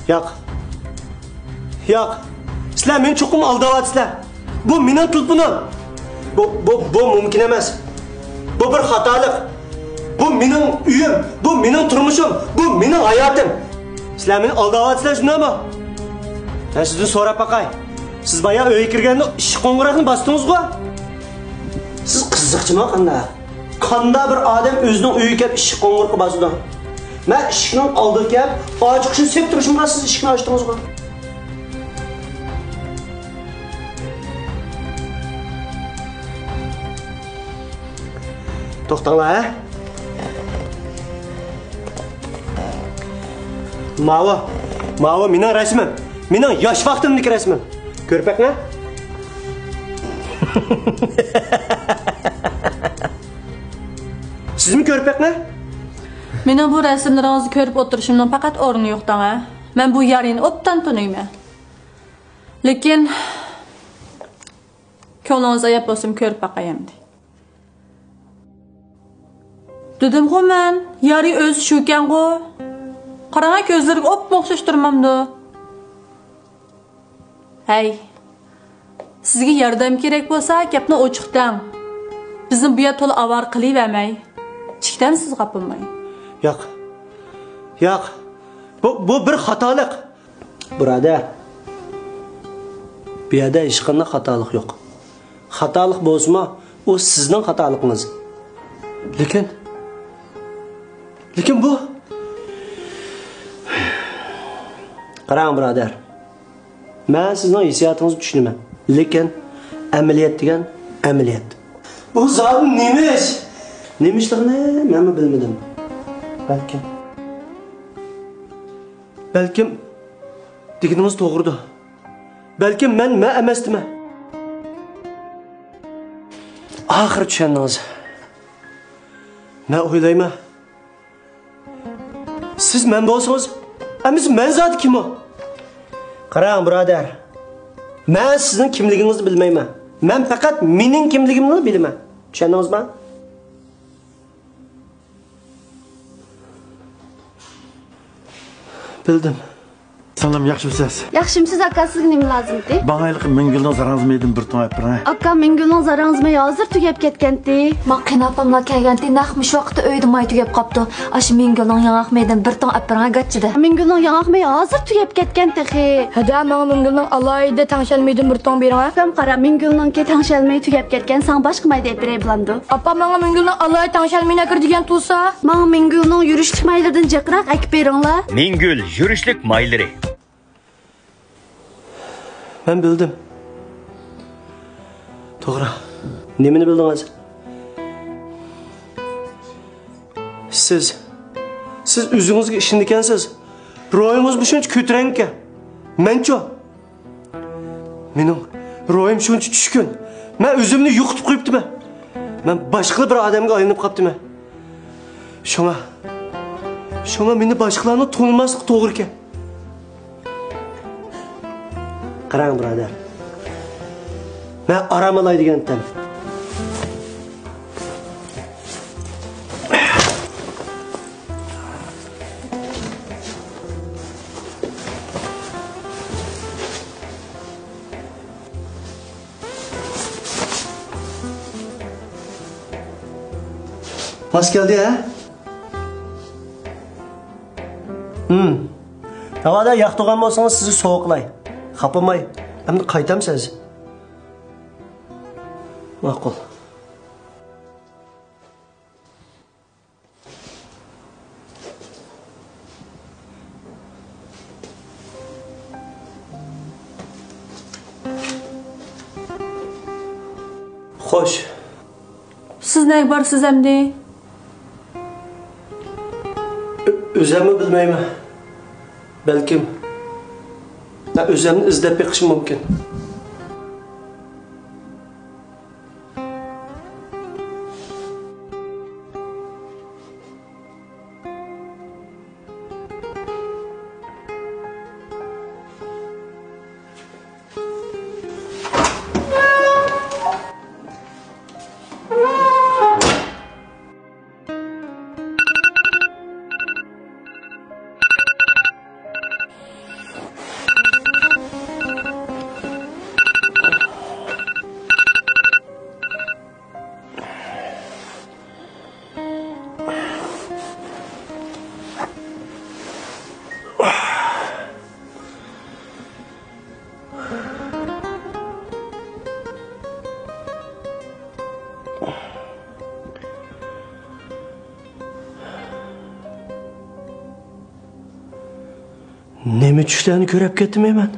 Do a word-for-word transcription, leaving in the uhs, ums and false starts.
ياق. ياق. سىلەر مېنى چوقۇم ئالداۋاتىسىلەر. بۇ مېنىڭ تېلېفونۇم. بۇ، بۇ، بۇ مۇمكىن ئەمەس. بۇ بىر خاتالىق. بۇ مېنىڭ ئۆيۈم. بۇ مېنىڭ تۇرمۇشۇم. بۇ مېنىڭ ھاياتىم. سىلەر مېنى ئالداۋاتىسىلەر، شۇنداقمۇ؟ مەن سىزدىن سوراپ باقاي. سىز بايا ئۆيگە كىرگەندە ئىشىك قوڭغۇراقنى باستىڭىزغۇ؟ سىز قىزىقچىما قانداق؟ قانداق بىر ئادەم ئۆزىنىڭ ئۆيىگە كەپ ئىشىك قوڭغۇرىقى باسىدۇ؟ مەن ئىشىكنىڭ ئالدىغا كەپ ئاچقۇچنى سېلىپ تۇرۇشۇمغا سىز ئىشىكنى ئاچتىڭىزغۇ؟ توختاڭلار، ھە؟ ماۋۇ، ماۋۇ مېنىڭ رەسىمىم. مېنىڭ ياش ۋاقتىمدىكى رەسىمىم. كۆرۈپ بېقىڭە. سىزمۇ كۆرۈپ بېقىڭە. مېنىڭ بۇ رەسىملىرىڭىزنى كۆرۈپ ئولتۇرۇشۇمنىڭ پەقەت ئورنى يوق دەڭە. مەن بۇ يارىنى ئوبدان تونۇيمەن. لېكىن كۆڭلىڭىز ئاياپ بولسىمۇ كۆرۈپ باقاي ئەمدى. دېدىمغۇ مەن، يارى ئۆزى شۇكەنغۇ. قاراڭا كۆزلىرىگە ئوپمۇ ئوخشاش تۇرمامدۇ؟ ھەي، سىزگە ياردەم كېرەك بولسا، گەپنى ئوچۇق دەڭ. بىزنى بۇ يەر تولا ئاۋارە قىلىۋەرمەي. چىكتەم سىزگە ئاپىماي. ياق. ياق. بۇ، بۇ بىر خاتالىق. بۇرادەر، بۇ يەردە ھېچقانداق خاتالىق يوق. خاتالىق بولسىمۇ، ئۇ سىزنىڭ خاتالىقىڭىز. لېكىن، لېكىن بۇ، قاراڭ، بۇرادەر. مەن سىزنىڭ ھېسسىياتىڭىزنى چۈشىنىمەن. لېكىن، ئەمەلىيەت دېگەن ئەمەلىيەت. بۇ زادى نېمە ئىش؟ نېمە ئىشلىقىنى مەنمۇ بىلمىدىم. بەلكىم، بەلكىم دېگىنىڭىز توغرىدۇ. بەلكىم مەن، مەن ئەمەستىمەن. ئاخىرى چۈشەندىڭىز. مەن ئويلايمەن، سىز مەن بولسىڭىز، ئەمىسە مەن زادى كىم ئۇ؟ قاراڭ، بۇرادەر. مەن سىزنىڭ كىملىكىڭىزنى بىلمەيمەن. مەن پەقەت مېنىڭ كىملىكىمنىلا بىلىمەن. چۈشەندىڭىزمۇ؟ بىلدىم. سىڭلىم، ياخشىمسىز؟ ياخشىمسىز، ئاكا، سىزگە نېمە لازىمتى؟ ماڭا ھېلىقى مىڭگۈلنىڭ زاراڭزا مېيىدىن بىر توڭ ئەپ بېرىڭە. ئاكا، مىڭگۈلنىڭ زاراڭزا مېيى ھازىر تۈگەپ كەتكەنتى. ماڭا قېيىنئاپاملا كەلگەنتى، نەق مۇشۇ ۋاقىتتا ئۆيدە ماي تۈگەپ قاپتۇ. ئاشۇ مىڭگۈلنىڭ ياڭاق مېيىدىن بىر توڭ ئەپ بېرىڭە، گاچچىدە. مىڭگۈلنىڭ ياڭاق مېيى ھازىر تۈگەپ كەتكەن تېخى. ھەدە، ماڭا مىڭگۈلنىڭ ئالاھىدە تەڭشەل مېيىدىن بىر توڭ بېرىڭە. ئاكام، قارا، مىڭگۈلنىڭكى تەڭشەل مېيى تۈگەپ كەتكەن، ساڭا باشقا مايدا ئېلىپ بېرەي بولامدۇ؟ ئاپا، ماڭا مىڭگۈلنىڭ ئالاھىدە تەڭشەل مېيىنى ئەكىر دېگەن تۇرسا. ماڭا مىڭگۈلنىڭ يۈرۈشلۈك مايلىرىدىن جىقراق ئەكىپ بېرىڭلار. مىڭگۈل يۈرۈشلۈك مايلىرى. مەن بىلدىم. توغرا. نېمىنى بىلدىڭىز؟ سىز، سىز ئۆزىڭىزگە ئىشىنىدىكەنسىز. روھىڭىزمۇ شۇنچە كۆتۈرەڭكەن. مەنچۇ؟ مېنىڭ روھىم شۇنچە چۈشكۈن. مەن ئۆزۈمنى يوقىتىپ قويۇپتىمەن. مەن باشقىلا بىر ئادەمگە ئايلىنىپ قاپتىمەن. شۇڭا، شۇڭا مېنى باشقىلارنىڭ تونۇماسلىقى توغرىكەن. قاراڭ، بۇرادەر. مەن ئارام ئالاي دېگەنتىم. ماس كەلدى، ھە؟ ھىم. ناۋادا ياقتۇرغان بولسىڭىز، سىزگە سوۋغا قىلاي. خاپىماي. ئەمدى قايتامسىز؟ ماقۇل. خوش. سىز نەگە بارىسىز ئەمدى؟ ئۆ-، ئۆزەممۇ بىلمەيمەن. بەلكىم، مەن ئۆزەمنى ئىزدەپ بېقىشىم مۇمكىن. نېمە چۈشلەرنى كۆرۈپ كەتتىم مەن؟